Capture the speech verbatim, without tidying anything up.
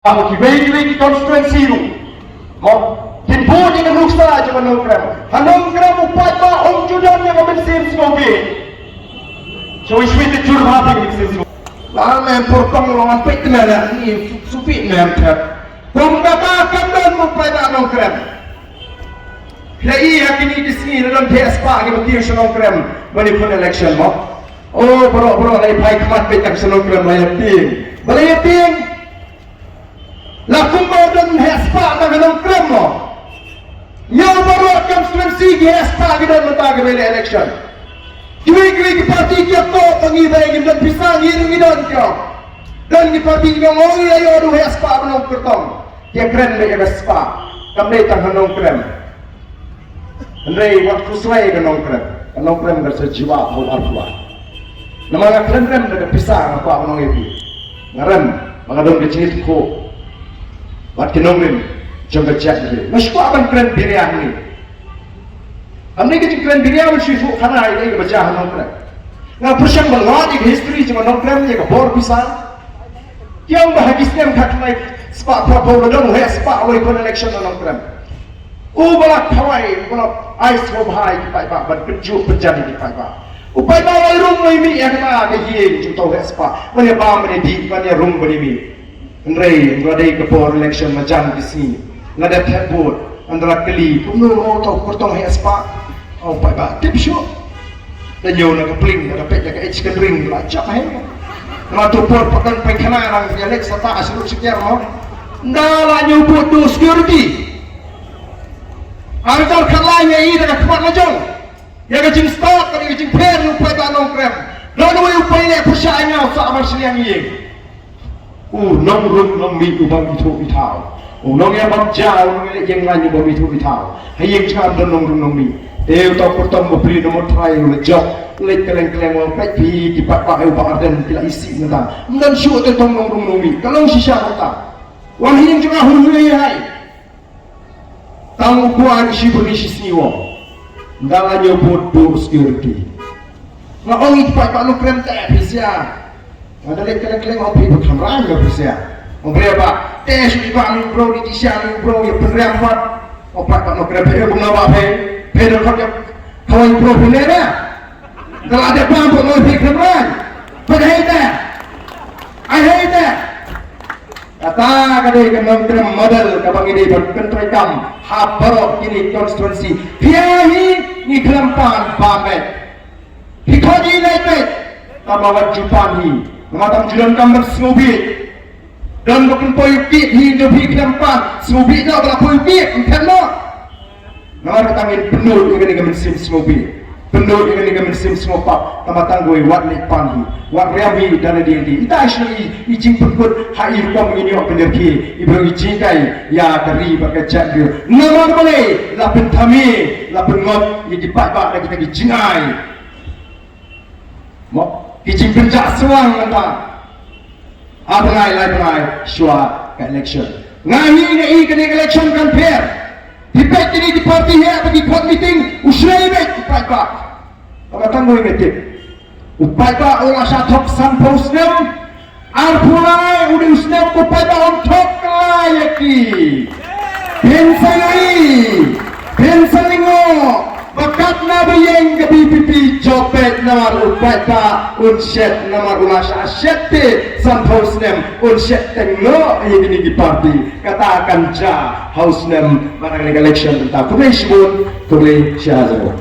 Ba kiwei kiwei ki constituency ruh, mo, kin bud ïa ka nuksa jong ka Nongkrem. Ha Nongkrem u paidbah um ju don ïa ka mynsiem sngewbha. Sngewbha te jur ba phi ka mynsiem sngewbha. La mem por tong long an peit te mem ni supi mem thet. Kum kata kam don u paidbah Nongkrem. Phi ïa kine ki sngi la don phi spah ki ba tieng sha Nongkrem ban ïa khun election, mo. O baroh baroh la ïa phai khmat peit tang sha Nongkrem la ïa tieng. Ba la ïa tieng. La kumba don heh spah na ka Nongkrem mo. Ñiew baroh constituency ki heh spah ki don mynta ka election. Kiwei kiwei ki party ki ïa ko pa ngi ba ngi don pisa ngi ruh ngi don ki ong. Don ki party ki ong ïa ïoh du heh spah ba nong kyrtong. Ki ïa kren ba ïa ka spah. Kam dei tang ha Nongkrem. Hynrei wat khuslai ka Nongkrem, ka Nongkrem ka sa jubab ha u arphew. Namar nga khlem rem da ka pisa nga kwah ban ong ïa phi. Nga rem ba nga don ka jingïathuh bad ki nongrim jong ka jaitbynriew. Nga shu kwah ban kren biria hangne. Hangne ka jingkren biria ban shu ïathuh khana ïa ka ba jia ha Nongkrem. Nga pyrshang ban wad ïa ka history jong ka Nongkrem ïa ka bor pisa. Ki ong ba ha ki snem khatkhyndai spah phra phew la don u heh spah ha wei khun election ha Nongkrem. U ba la khawai, u ba la ai sngewbha ïa ki paidbah ban pynjuh pynjan ïa ki paidbah. U paidbah u la ïa rung u la ïa mih ïa kata ka ïing jong uta u heh spah. Ban ïa bam ban ïa dih ban ïa rung ban ïa mih. Hynrei hynrei dei ka por election marjan ki sngi. Nga dep thep vote, nga la kylli kumno mo uta u kyrtong heh spah. U paidbah tip shuh. Da ñiew na ka pling, da ka peit da ka ej ka ring, la jop hi. Namar tu por pyrkhat pynkhana nang ïa leit sata sha ruh sha kiar mo. Nda la ñiew bud du security. Ar hajar khatlai ïa i da ka khmat la jong. Ïa ka jingstad, ka jingpher u paidbah Nongkrem. Don uwei u paidbah pyrshah ïa nga u sah mar shiliang ïing. U nongrung nongmih u bym ithuh ithaw. U nongïabam ja, u nongïaleh ïeng lain u bym ithuh ithaw. Ha ïing jong nga don nongrung nongmih. Te uta u kyrtong bapli u nongmih trai u la jop. Leit kylleng kylleng u peit phi ki paidbah u Bah Ardent ki la isih mynta. Ym don shuh te tong nongrung nongmih. Ka long shisha kata. Wan ha ïing jong nga hur hur ïa hai. Tang u kwah shi bri shi sngi wom. Nga la ñiew bud du security. Nga ong ïa ki paidbah Nongkrem te phi sia. Nga da leit kylleng kylleng ong phi ba khlem rang nga phi sia. Ong bre ba te shu i ba ni bro ni ti sia ni bro ïa pynrem pat. Ong paidbah Nongkrem phi kum na ba phi. Phi da khot ïa khawai bro phi ne ra. Nga la dep bam ba phi khlem rang. But I hate that. I hate that. Kata ka dei ka Nongkrem model kaba ngi dei ban pyntreikam ha baroh kine constituency. Phi ïa hi ngi khlem pan ba met. Phi khot hi leit beit. Tang ba wat ju pan hi. Namar tam ju donkam ban sngewbha. Don ba pynpoi u kit hi jong phi khlem pan. Sngewbha noh ba la poi u kit. Ym khet noh. Namar kata ngin pynlut ïa kane ka mynsiem sngewbha. Pynlut ïa kane ka mynsiem sngewpap. Tang ba tang kawei wat leit pan hi. Wat riam hi da lade lade. Ita shu i, i jingpynkut ha i rukom ngin ïoh pynïarkhie. I briew i jingkai ïa ka ri bad ka jaitbynriew. Namar balei la pynthame, la pynngop ïa ki paidbah da kita ki jingai. Mo, ki jingpynjah shuwa mynta. Ar bnai lai bnai shuwa ka election. Nga hi nga i kane ka election kan pher. Phi peit kine ki party heh ba ki khot meeting u shlei beit u paidbah. Kaba tang ngi nga tip. U paidbah u la shah thok sanphew snem. Arphew lai u dei u snem u paidbah um thok kylla ïa ki. Phin sa ïohi, phin sa lyngngoh ba katno ba ïeng ka V P P jop beit namar u paidbah un shet namar u la shah shet te sanphew snem un shet teng noh ïa kine ki party. Kata kan jia ha u snem ba dang ka election mynta. Khublei shibun, khublei shihajar.